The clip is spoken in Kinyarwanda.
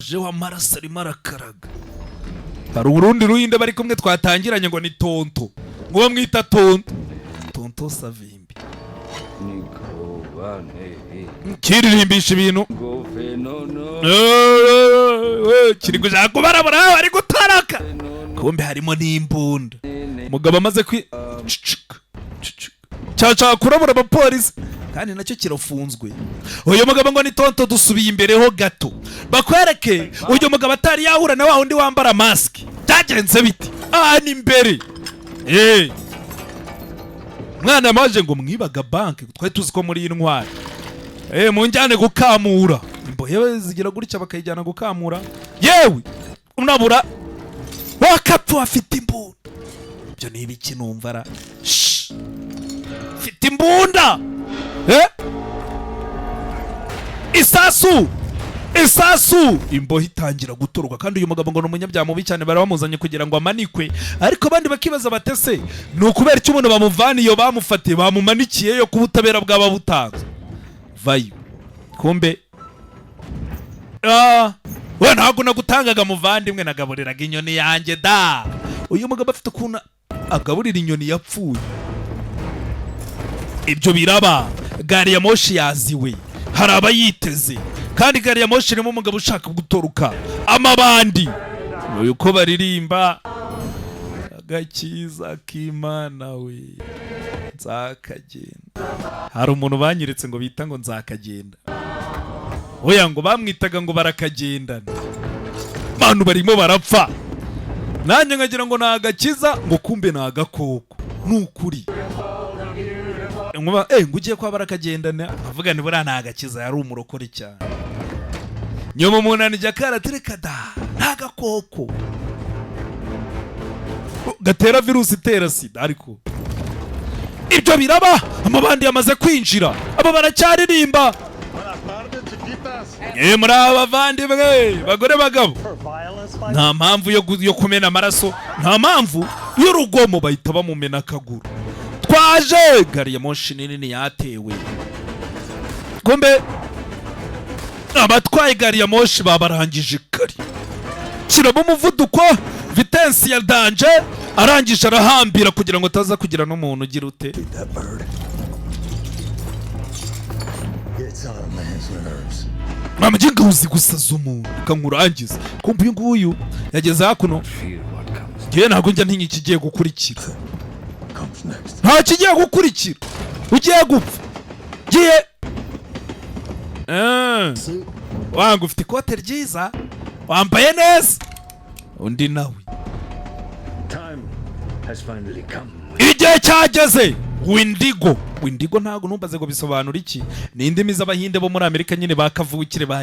Yajeho amaraso arimo arakaraga. Hari urundi ruhinde bari kumwe twatangiranye ngo ni Tonto, ngo bamwita Tonto, Tonto Savimbi. Kiririmbisha ibintu kiri gushaka kubarabura, bari gutaraka, kumbe harimo n'imbunda. Umugabo amaze kwi Cicika, cicika. Cyashaka kurabura abapolisi kandi nacyo kirafunzwe. Uyu mugabo ngo ni Tonto. Dusubiye imbere ho gato bakwereke uyu mugabo atari yahura na wa wundi wambara masike. Byagenze biti aha ni imbere. Mwana yamaje ngo mwibaga banki, twari tuzi ko muri intwari. Munjyane gukamura imbohe. Zigira gutya bakayijyana gukamura. Yewe, unabura wakapfa afite imbunda. Ibyo ni ibiki numva ra? Shh. Mfite imbunda. Isasu, isasu! Imbohe itangira gutoroka. Kandi uyu mugabo ngo ni umunyabyaha mubi cyane, bari bamuzanye kugira ngo amanikwe. Ariko abandi bakibaza batese ni ukubera icyo umuntu bamuvana iyo bamufatiye bamumanikiyeyo ko ubutabera bwaba butanzwe? Vayo kumbe. Ah, we ntabwo nagutangaga muvandimwe, nagaburiraga inyoni yanjye da. Uyu mugabo afite ukuntu agaburira inyoni yapfuye. Ibyo biraba, gari ya moshi yaziwe, hari abayiteze, kandi gari ya moshi irimo umugabo ushaka gutoroka amabandi. Uyu uko baririmba agakiza k'Imana we nzakagenda. Hari umuntu banyeretse ngo bita ngo Nzakagenda. Oya, ngo bamwitaga ngo barakagendana. Abantu barimo barapfa, nanjye nkagira ngo ni agakiza, ngo kumbe ni agakoko. Ni ukuri nkuba ngo ugiye kwa barakagendana, avuga ni buriya ni agakiza, yari umurokore cyane. Nyuma umuntu anijya karatereka da, ni agakoko gatera virusi itera sida. Ariko ibyo biraba, amabandi yamaze kwinjira, abo baracyaririmba. Muri aba bavandimwe, bagore, bagabo, nta mpamvu yo kumena amaraso, nta mpamvu y'urugomo. Bahita bamumena akaguru. Twaje gari ya moshi nini yatewe, kumbe abatwaye gari ya moshi babarangije kare. Kiramo umuvuduko, vitesse ya danger. Arangije arahambira kugira ngo ataza kugira n'umuntu ugira ute. That bird. Gets on a man's nerves. Mama uzi gusaza umuntu ukankurangiza. Kumva uyu nguyu yageze hakuno. Fear what comes. Ngewe ntabwo njya ntinya ikigiye gukurikira. Comes next. Nta kigiye gukurikira, ugiye gupfa ngiye. Wanga ufite ikote ryiza, wambaye neza. Undi nawe. Time has finally come. Igihe cyageze. Windigo, windigo, ntabwo numbaze ngo bisobanura iki. Ni indimi z'Abahinde bo muri Amerika nyine, ba kavukire ba